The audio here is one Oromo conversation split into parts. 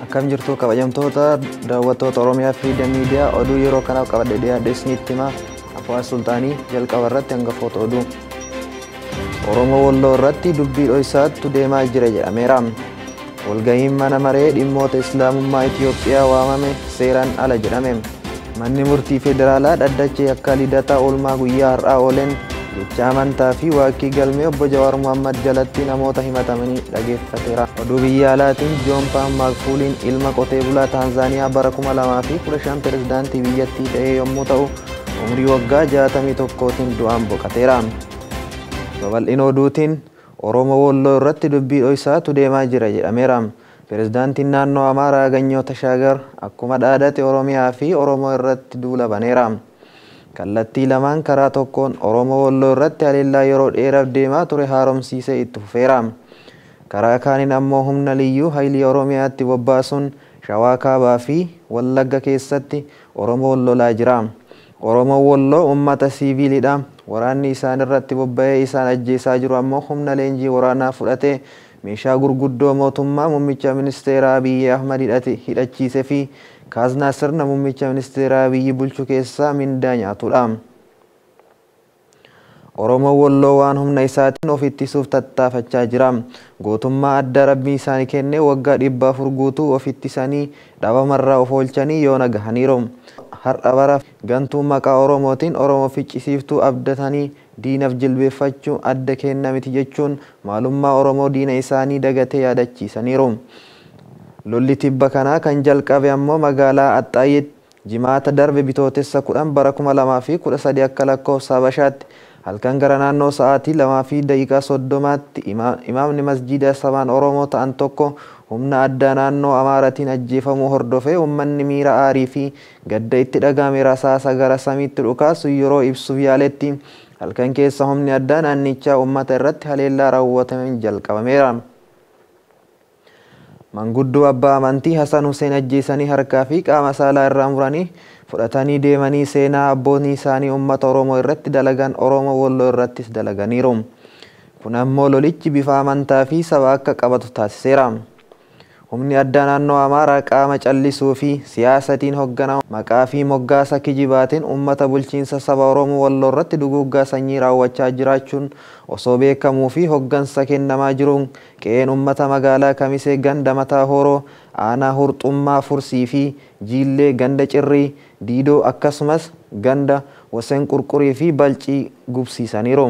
Akkam jirtu kabajamtoota daawwattoota Oromiyaa Freedom Media oduu yeroo kanaaf qabadhe dhiyaadhe isinitti hima. Afaan Sultaanii jalqaba irratti hangafoota oduu. Oromoo Walloo irratti dubbii dho'isaatu deemaa jira jedhameera. Walga'iin mana maree dhimmoota Islaamummaa Itiyoophiyaa waamame seeraan ala jedhame. Manni murtii federaalaa dhaddacha akka lidataa oolmaa guyyaa har'aa ooleen jecha amantaa fi waaqii galmee obbo Jawaar Mohammad jalatti namoota himatamanii dhageeffateera. Oduu biyya alaatiin Joon Paam Maagfuuliin ilma qotee bulaa Taanzaaniyaa bara 2015 pirezidaantii biyyattii ta'ee yommuu ta'u umrii waggaa 61tiin du'aan boqoteera. Babal'ina oduutiin Oromoo Walloo irratti dubbii dho'isaatu deemaa jira jedhameera. Pirezidaantiin naannoo Amaaraa Ganyoo Tashaagar akkuma dhaadate Oromiyaa fi Oromoo irratti duula baneera. Kallattii lamaan karaa tokkoon Oromoo Walloo irratti haleellaa yeroo dheeraaf deemaa ture haaromsiisee itti fufeera. Karaa kaaniin ammoo humna liyyuu haayilii Oromiyaatti bobbaasuun Shawaa Kaabaa fi Wallagga keessatti Oromoo lolaa jira. Oromoo Walloo uummata siiviilidha. Waraanni isaan irratti bobba'ee isaan ajjeesaa jiru ammoo humna leenjii waraanaa fudhatee meeshaa gurguddoo mootummaa muummicha ministeeraa Abiyyi Ahmad hidhachiisee fi kaaznaa sirna muummicha ministeeraa Abiyyi bulchu keessaa mindaa nyaatudha. Oromoo Walloo waan humna isaatiin of ittisuuf tattaafachaa jira. Gootummaa adda rabbii isaanii kennee waggaa 400 guutuu of ittisanii dhabamarraa of oolchanii yoona gahaniiru. Har'a bara gantuu maqaa Oromootiin Oromoo ficcisiiftuu abdatanii diinaaf jilbeeffachuu adda kenna miti jechuun maalummaa Oromoo diina isaanii dagatee yaadachiisaniiru. Lolli tibba kanaa kan jalqabe ammoo magaalaa Axxaayyeetti jimaata darbe bitootessa 10 bara 2013 akka lakkoofsa Habashaatti halkan gara naannoo sa'aatii 2:30tti imaamni masjiida sabaan Oromoo ta'an tokko humna addaa naannoo Amaaratiin ajjeefamuu hordofee uummanni miira aarii fi gadda itti dhagahame rasaasa gara samiitti dhukaasu yeroo ibsuuf yaaletti halkan keessa humni addaa naannichaa uummata irratti haleellaa raawwatameen jalqabameera. Manguddoo abbaa amantii Hasan Hussein ajjeesanii harkaa fi qaama saalaa irraa muranii fudhatanii deemanii seenaa abboonni isaanii uummata Oromoo irratti dalagan Oromoo Walloo irrattis dalaganiiru. Kun ammoo lolichi bifa amantaa fi saba akka qabatu taasiseera. Humni addaa naannoo Amaaraa qaama callisuu fi siyaasatiin hoogganamu maqaa fi moggaasa kijibaatiin uummata bulchiinsa saba Oromoo Walloo irratti duguuggaa sanyii raawwachaa jiraachuun osoo beekamuu fi hooggansa kennamaa jiruun qe'een uummata magaalaa Kamisee ganda Mataa Horoo, aanaa Hurxummaa Fursii fi Jiillee ganda Cirrii, Diidoo akkasumas ganda Waseen Qurqurii fi Balcii gubsiisaniiru.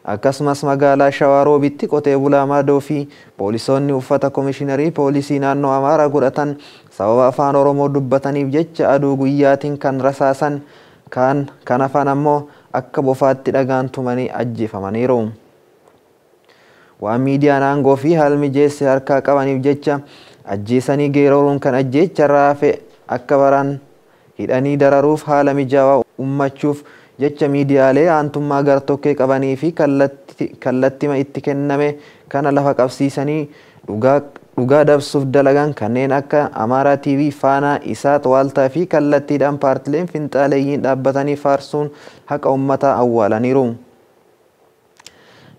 Akkasumas magaalaa Shawaa Roobitti qotee bulaa Maadoo fi poolisoonni uffata komishiinarii poolisii naannoo Amaaraa godhatan sababa afaan Oromoo dubbataniif jecha aduu guyyaatiin kan rasaasan kan afaan ammoo akka bofaatti dhagaan tumanii ajjeefamaniiru. Waan miidiyaan aangoo fi haal mijeesse harkaa qabaniif jecha ajjeesanii geeraruun kan ajjeecha raafe akka baraan hidhanii dararuuf haala mijaawaa uummachuuf jecha miidiyaalee aantummaa gartokkee qabanii fi kallattima itti kenname kana lafa qabsiisanii dhugaa dabsuuf dalagan kanneen akka Amaaraa TV, Faanaa, Isaat, Waaltaa fi kallattiidhaan paartileen finxaaleeyyiin dhaabbatanii faarsuun haqa uummataa awwaalaniiru.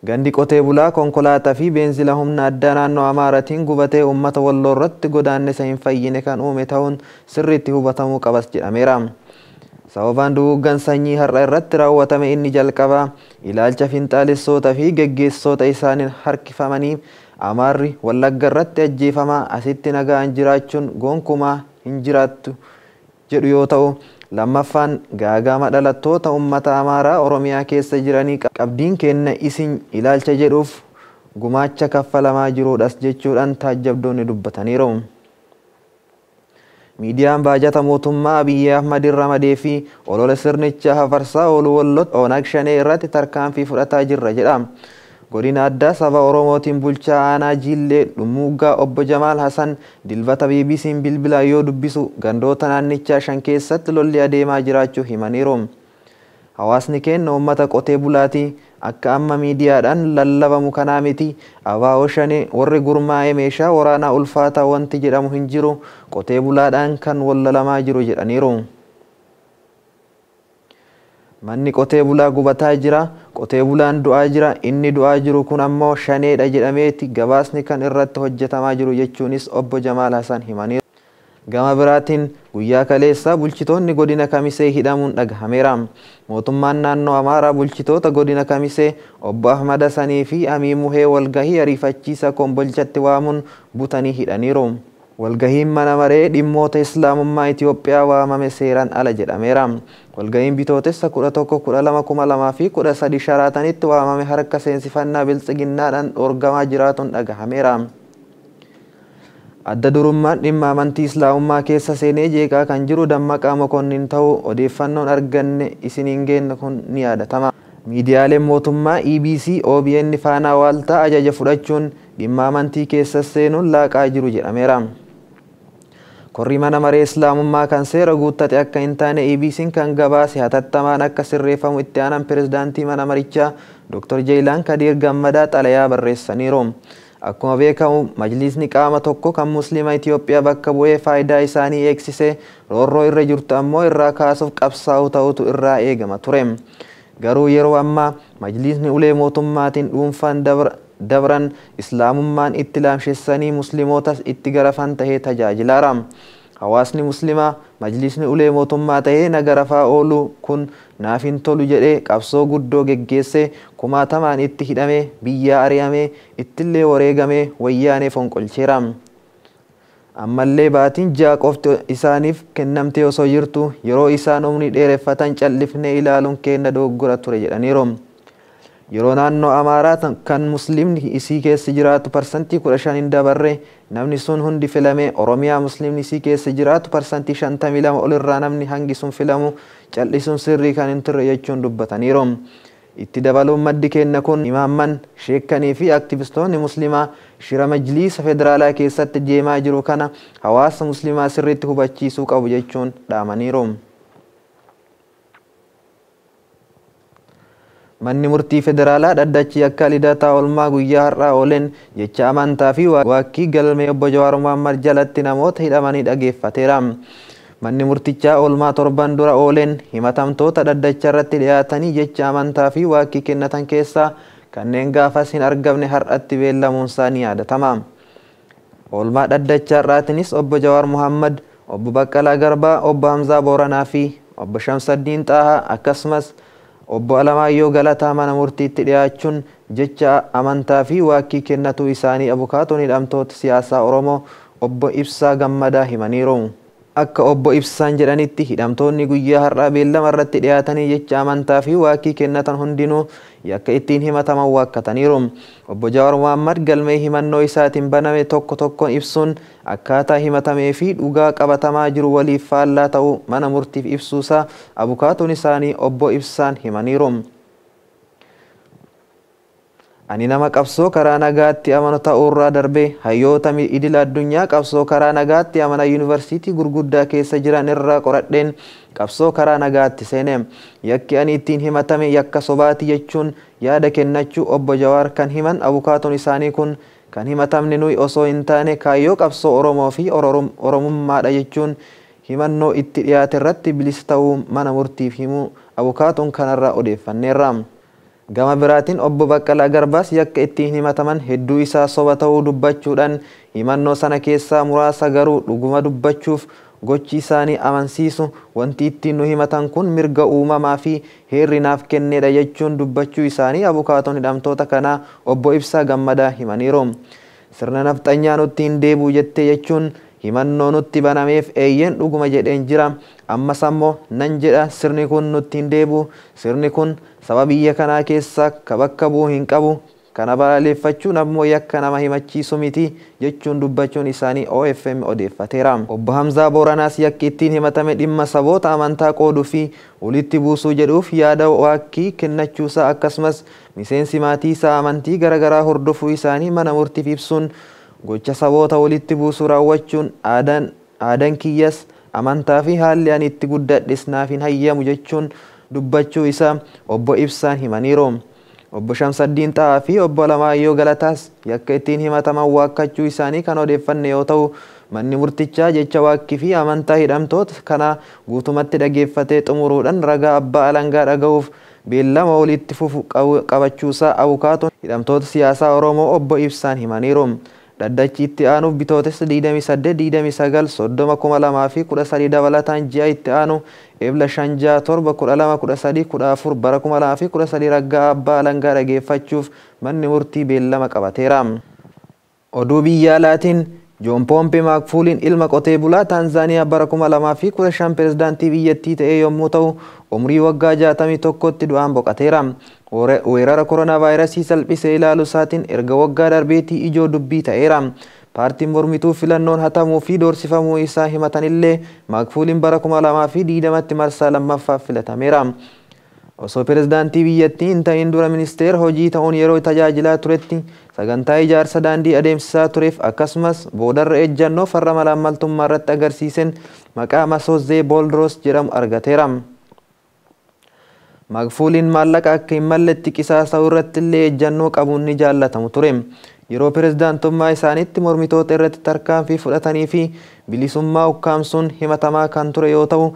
Gandi qotee bulaa konkolaataa fi beenzila humna addaa naannoo Amaaratiin gubatee uummata Walloo irratti godaannisa hin fayyine kan uume ta'uun sirriitti hubatamuu qabas jedhameera. Sababaan duguuggaan sanyii har'a irratti raawwatame inni jalqabaa ilaalcha finxaalessoota fi geggeessota isaaniin harkifamanii Amaarri Wallagga irratti ajjeefamaa asitti nagaan jiraachuun gonkumaa hin jiraattu jedhu yoo ta'u lammaffaan gaagama dhalattoota uummata Amaaraa Oromiyaa keessa jiranii qabdiin kenna isin ilaalcha jedhuuf gumaacha kaffalamaa jiruudhas jechuudhaan taajjabdoonni dubbataniiru. Miidiyaan baajata mootummaa Abiyyi Ahmad ramadee fi olola sirnichaa hafarsaa oolu Wallootti Oonag Shanee irratti tarkaanfii fudhataa jirra jedha. Godina addaa saba Oromootiin bulchaa aanaa Jiillee Dhummuuggaa obbo Jamaal Hasan dilbata BBC'n bilbilaa yoo dubbisu gandoota naannichaa 5 keessatti lolli adeemaa jiraachuu himaniiru. Hawaasni keenya uummata qotee bulaati. Akka amma miidiyaadhaan lallabamu kanaa miti. Abaa'oo Shanee warri gurmaa'ee meeshaa waraanaa ulfaataa wanti jedhamu hin jiru. Qotee bulaadhaan kan wallalamaa jiru jedhaniiru. Manni qotee bulaa gubataa jira, qotee bulaan du'aa jira, inni du'aa jiru kun ammoo shaneedha jedhameeti gabaasni kan irratti hojjetamaa jiru jechuunis obbo Jamaal Hasan himaniiru. Gama biraatiin guyyaa kaleessaa bulchitoonni godina Kamisee hidhamuun dhagahameera. Mootummaan naannoo Amaaraa bulchitoota godina Kamisee obbo Ahmad Hasanii fi Amii Muhee walgahii ariifachiisa Kombolchatti waamuun butanii hidhaniiru. Walgahiin mana maree dhimmoota Islaamummaa Itoophiyaa waamame seeraan ala jedhameera. Walgahiin bitootessa 11 12 2013 Sharaatanitti waamame harka seensifannaa biltsiginnaadhaan dhoorgamaa jiraatuun dhagahameera. Adda durummaan dhimma amantii Islaamummaa keessa seenee jeeqaa kan jiru Dammaqaa Mokonnin ta'uu odeeffannoon arganne isiniin geenye kun ni yaadatama. Miidiyaaleen mootummaa EBC, OBN Faanaa Waaltaa ajaja fudhachuun dhimma amantii keessa seenuun laaqaa jiru jedhameera. Korri mana maree Islaamummaa kan seera guuttate akka hin taane EBC'n kan gabaase hatattamaan akka sirreeffamu itti aanan pirezidaantii mana marichaa Dr. Jeeyilaan Kadiir Gammadaa xalayaa barreessaniiru. Akkuma beekamu majlisni qaama tokko kan Muslima Itoophiyaa bakka bu'ee faayidaa isaanii eegsisee roorroo irra jirtu ammoo irraa kaasuuf qabsaa'u ta'utu irraa eegama ture. Garuu yeroo ammaa majlisni ulee mootummaatiin dhuunfaan dabran Islaamummaan itti laamshessanii Muslimootas itti garafan tahee tajaajilaara. Hawaasni Muslimaa majlisni ulee mootummaa tahee na garafaa oolu kun naaf hin tolu jedhee qabsoo guddoo geggeessee kumaatamaan itti hidhamee biyyaa ari'amee ittillee wareegamee wayyaanee fonqolcheera. Ammallee baatiin 6 qofti isaaniif kennamtee osoo jirtu yeroo isaan umrii dheereffatan callifnee ilaaluun keenya dogoggora ture jedhaniiru. Yeroo naannoo Amaaraa kan Muslimni isii keessa jiraatu 15% hin dabarre namni sun hundi filame Oromiyaa Muslimni isii keessa jiraatu 52% olirraa namni hangi sun filamu cal'isuun sirrii kan hin turre jechuun dubbataniiru. Itti dabaluun maddi kenna kun imaamman sheekkanii fi aktivistoonni Muslimaa shira majliisa federaalaa keessatti deemaa jiru kana hawaasa Muslimaa sirriitti hubachiisuu qabu jechuun dhaamaniiru. Manni murtii federaalaa dhaddachi akka Lidataa Olmaa guyyaa har'aa ooleen jecha amantaa fi waakkii galmee obbo Jawaar Mohammad jalatti namoota hidhamanii dhageeffateera. Manni murtichaa oolmaa 7 dura ooleen himatamtoota dhaddacha irratti dhiyaatanii jecha amantaa fi waakkii kennatan keessaa kanneen gaafas hin argamne har'atti beellamuun isaa ni yaadatama. Oolmaa dhaddacha har'aatiinis obbo Jawaar Mohammad, obbo Baqqalaa Garbaa, obbo Hamzaa Booranaa fi obbo Shamsaddiin Xaahaa akkasumas obbo Alamaayyoo Galataa mana murtiitti dhiyaachuun jecha amantaa fi waakkii kennatuu isaanii abukaatoon hidhamtoota siyaasaa Oromoo obbo Ibsaa Gammadaa himaniiru. Akka obbo Ibsaan jedhanitti hidhamtoonni guyyaa har'aa beellama irratti dhiyaatanii jecha amantaa fi waakkii kennatan hundinuu yakka ittiin himataman waakkataniiru. Obbo Jawaar Mohammad galmee himannoo isaatiin baname tokko tokkoon ibsuun akkaataa himatamee fi dhugaa qabatamaa jiru waliif faallaa ta'uu mana murtiif ibsuusaa abukaatoon isaanii obbo Ibsaan himaniiru. Ani nama qabsoo karaa nagaatti amanu ta'uurraa darbee hayyoota idil addunyaa qabsoo karaa nagaatti amana yuunivarsiitii gurguddaa keessa jiran irraa qoradheen qabsoo karaa nagaatti seene. Yakki ani ittiin himatame yakka sobaati jechuun yaada kennachuu obbo Jawaar kan himan abukaatoon isaanii kun kan himatamne nuyi osoo hin taane kaayyoo qabsoo Oromoo fi Oromummaadha jechuun himannoo itti dhiyaate irratti bilisa ta'uu mana murtiif himuu abukaatoon kanarraa odeeffanneerra. Gama biraatiin obbo Baqqalaa Garbaas yakka ittiin himataman hedduu isaa soba ta'uu dubbachuudhaan himannoo sana keessaa muraasa garuu dhuguma dubbachuuf gochi isaanii amansiisu wanti ittiin nu himatan kun mirga uumamaa fi heerri naaf kenneedha jechuun dubbachuu isaanii abukaatoon hidhamtoota kanaa obbo Ibsaa Gammadaa himaniiru. Sirna nafxanyaa nutti hin deebi'u jettee jechuun himannoo nutti banameef eeyyeen dhuguma jedheen jira. Ammas ammoo nan jedha sirni kun nutti hin deebi'u. Sirni kun saba biyya kanaa keessaa ka bakka bu'u hin qabu. Kana balaaleffachuun ammoo yakka nama himachiisu miti jechuun dubbachuun isaanii OFM odeeffateera. Obbo Hamzaa Booranaas yakki ittiin himatame dhimma saboota amantaa qooduu fi walitti buusuu jedhuuf yaada waakkii kennachuusaa akkasumas miseensi maatii isaa amantii garaagaraa hordofuu isaanii mana murtiif ibsuun gocha saboota walitti buusuu raawwachuun aadaan kiyyas amantaa fi haalli ani itti guddadhes naaf hin hayyamu jechuun dubbachuu isaa obbo Ibsaan himaniiru. Obbo Shamsaddiin Xahaa fi obbo Alamaayyoo Galataas yakka ittiin himataman waakkachuu isaanii kan odeeffanne yoo ta'u Manni murtichaa jecha waakkii fi amantaa hidhamtoota kana guutumatti dhageeffatee xumuruudhaan ragaa abbaa alangaa dhaga'uuf beellama walitti fufu qabachuusaa abukaatoon hidhamtoota siyaasaa Oromoo obbo Ibsaan himaniiru. Dhaddachi itti aanuuf bitootessa 28, 29, 30, 2013 dabalataan ji'a itti aanu Ebla 5, 6, 7, 12, 13, 14 bara 2013 ragaa abbaa alangaa dhageeffachuuf manni murtii beellama qabateera. Oduu biyya alaatiin Joon Poompee Maakfuuliin ilma qotee bulaa Taanzaaniyaa bara 2015 pirezidaantii biyyattii ta'e yommuu ta'u umrii waggaa 61tti du'aan boqateera. Weerara koronaa vaayirasii salphisee ilaaluu isaatiin erga waggaa darbeetii ijoo dubbii ta'eera. Paartiin mormituu filannoon hatamuu fi doorsifamuu isaa himatanillee Maakfuuliin bara 2020tti marsaa lammaffaaf filatameera. Osoo pirezidaantii biyyattii hin ta'in dura ministeera hojii ta'uun yeroo tajaajilaa turetti sagantaa ijaarsa daandii adeemsisaa tureef akkasumas boodarra ejjannoo farra malaammaltummaa irratti agarsiisen maqaa Masoozee Booldiroos jedhamu argateera. Maakfuuliin maallaqa akka hin malletti qisaasa'uu irratti illee ejjannoo qabuun ni jaallatamu ture. Yeroo pirezidaantummaa isaaniitti mormitoota irratti tarkaanfii fudhatanii fi bilisummaa ukkaamsuun himatamaa kan ture yoo ta'u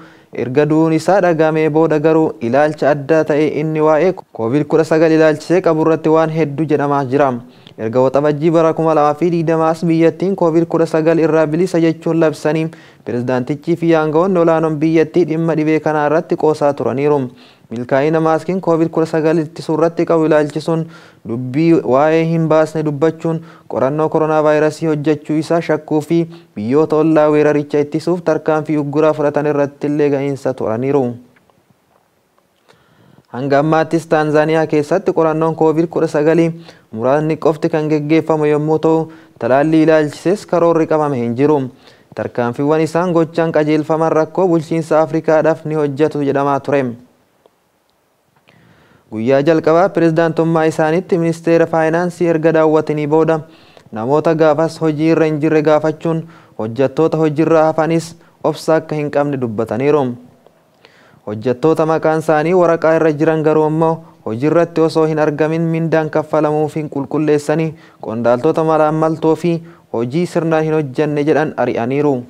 erga du'uun isaa dhagamee booda garuu ilaalcha addaa ta'e inni waa'ee COVID-19 ilaalchisee qabu irratti waan hedduu jedhamaa jira. Erga waxabajjii bara 2020 biyyattiin COVID-19 irraa bilisa jechuun labsanii pirezidaantichii fi aangawoonni olaanoon biyyattii dhimma dhibee kanaa irratti qoosaa turaniiru. Milkaa'ina maaskiin COVID-19 ittisuu irratti qabu ilaalchisuun dubbii waa'ee hin baasne dubbachuun qorannoo koronaa vaayirasii hojjechuu isaa shakkuu fi biyyoota ollaa weeraricha ittisuuf tarkaanfii ugguraa fudhatan irratti illee ga'iinsa turaniiru. Hanga ammaattis Taanzaaniyaa keessatti qorannoon COVID-19 muraasni qofti kan geggeeffamu yommuu ta'u talaallii ilaalchisees karoorri qabame hin jiru. Tarkaanfiiwwan isaan gochaan qajeelfaman rakkoo bulchiinsa Afrikaadhaaf ni hojjetu jedhamaa ture. Guyyaa jalqabaa pirezidaantummaa isaaniitti ministeera faayinaansii erga daawwatanii booda namoota gaafas hojii irra hin jirre gaafachuun hojjettoota hojiirra hafanis obsa akka hin qabne dubbataniiru. Hojjettoota maqaan isaanii waraqaa irra jiran garuu immoo hojiirratti osoo hin argamin mindaan kaffalamuuf hin qulqulleessanii qondaaltota malaammaltoo fi hojii sirnaan hin hojjenne jedhan ari'aniiru.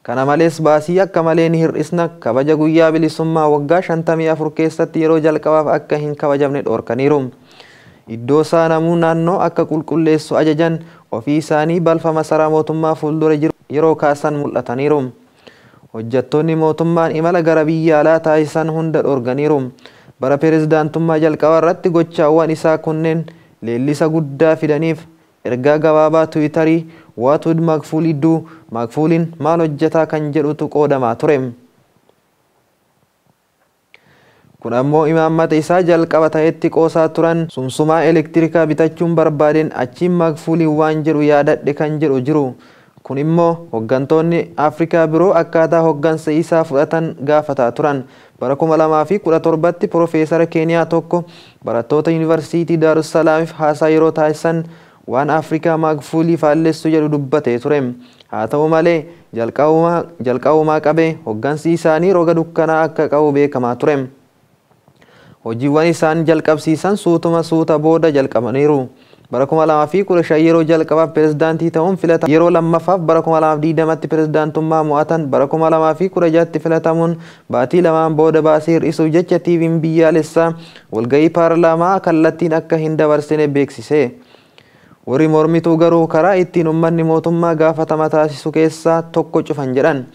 Kana malees baasii akka malee ni hir'isna kabaja guyyaa bilisummaa waggaa 54 keessatti yeroo jalqabaaf akka hin kabajamne dhoorkaniiru. Iddoo isaa namuu naannoo akka qulqulleessu ajajan ofii isaanii balfa masaraa mootummaa fuuldura jiru yeroo kaasan mul'ataniiru. Hojjettoonni mootummaan imala gara biyya alaa taasisan hunda dhoorganiiru. Bara pirezidaantummaa jalqabaa irratti gochaawwan isaa kunneen leellisa guddaa fidaniif ergaa gabaabaa Tiwiitarii "What would Maakfuulii do?" Maakfuuliin maal hojjetaa kan jedhutu qoodamaa ture. Kun ammoo imaammata isaa jalqaba ta'etti qoosaa turan sumsumaa elektirikaa bitachuun barbaadeen achiin Maakfuuliin waan jedhu yaadadhe kan jedhu jiru. Kun immoo hooggantoonni Afrikaa biroo akkaataa hooggansa isaa fudhatan gaafataa turan. Bara 2017tti Piroofeesara Keeniyaa tokko barattoota Yuunivarsiitii Daarussalaamiif haasaa yeroo taasisan waan Afrikaa Maakfuulii faallessu jedhu dubbatee ture. Haa ta'u malee jalqabumaa qabee hooggansi isaanii roga dukkanaa akka qabu beekamaa ture. Hojiiwwan isaan jalqabsiisan suutuma suuta booda jalqabaniiru. Bara 2015 yeroo jalqabaaf pirezidaantii ta'uun filataman yeroo lammaffaaf bara 2020tti pirezidaantummaa mo'atan bara 2016tti filatamuun baatii lamaan booda baasii hir'isuuf jecha TV'n biyyaalessaa walga'ii paarlaamaa kallattiin akka hin dabarsine beeksise. Warri mormituu garuu karaa ittiin uummanni mootummaa gaafatama taasisu keessaa tokko cufan jedhan.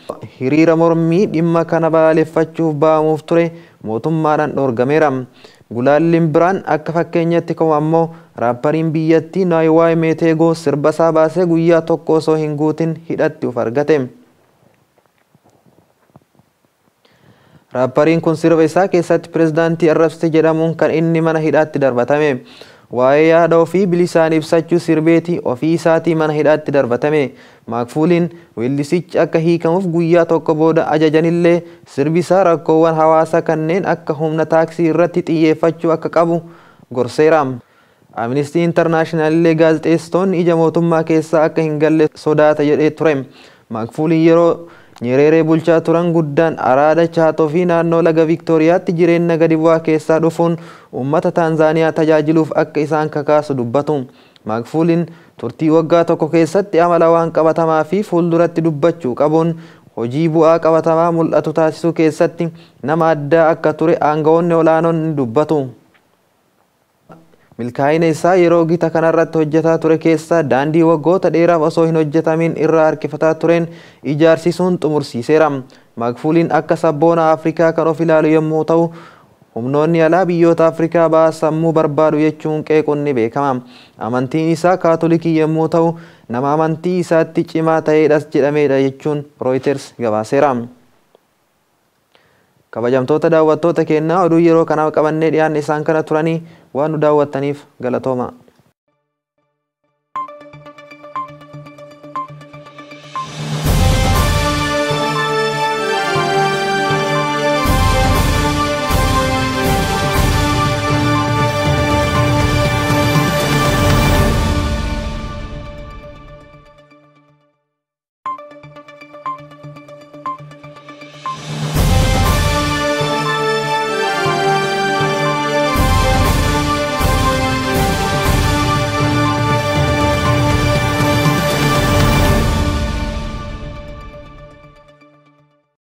Hiriira mormii dhimma kana balaaleffachuuf ba'amuuf ture mootummaadhaan dhoorgameera. Gulaalliin biraan akka fakkeenyatti ka'u ammoo raappariin biyyattii Naayiwaay Meeteegoo sirba isaa baasee guyyaa tokko osoo hin guutin hidhatti of argate. Raappariin kun sirba isaa keessatti pirezidaantii arrabsite jedhamuun kan inni mana hidhaatti darbatame. Waa'ee yaada ofii bilisaan ibsachuu sirbeetii ofii isaatii mana hidhaatti darbatame. Maakfuuliin weellisichi akka hiikamuuf guyyaa tokko booda ajajanillee sirbi isaa rakkoowwan hawaasaa kanneen akka humna taaksii irratti xiyyeeffachuu akka qabu gorseera. Amnistii Intarnaashinaal illee gaazexeessitoonni ija mootummaa keessaa akka hin galle sodaata jedhee ture. Maakfuuliin yeroo Nyereeree bulchaa turan guddaan araada Chaatoo fi naannoo laga Viktooriyaatti jireenya gadi bu'aa keessaa dhufuun uummata Taanzaaniyaa tajaajiluuf akka isaan kakaasu dubbatu. Maakfuuliin Turtii waggaa tokko keessatti amala waan qabatamaa fi fuulduratti dubbachuu qabuun hojii bu'aa qabatamaa mul'atu taasisuu keessatti nama addaa akka ture aangawoonni olaanoon ni dubbatu. Milkaa'ina isaa yeroo gita kanarratti hojjetaa ture keessa daandii waggoota dheeraaf osoo hin hojjetamin irraa harkifataa tureen ijaarsisuun xumursiiseera. Maagfuuliin akka sabboona Afrikaa kan of ilaalu yommuu ta'u, humnoonni alaa biyyoota Afrikaa ba'aa sammuu barbaadu jechuun qeequun ni beekama. Amantiin isaa Kaatolikii yommuu ta'u, nama amantii isaatti cimaa ta'edhas jedhamedha jechuun Reuters gabaaseera. Kabajamtoota daawwattoota keenyaa, oduu yeroo kanaaf qabannee dhiyaanne isaan kana turanii, waan nu daawwattaniif galatooma.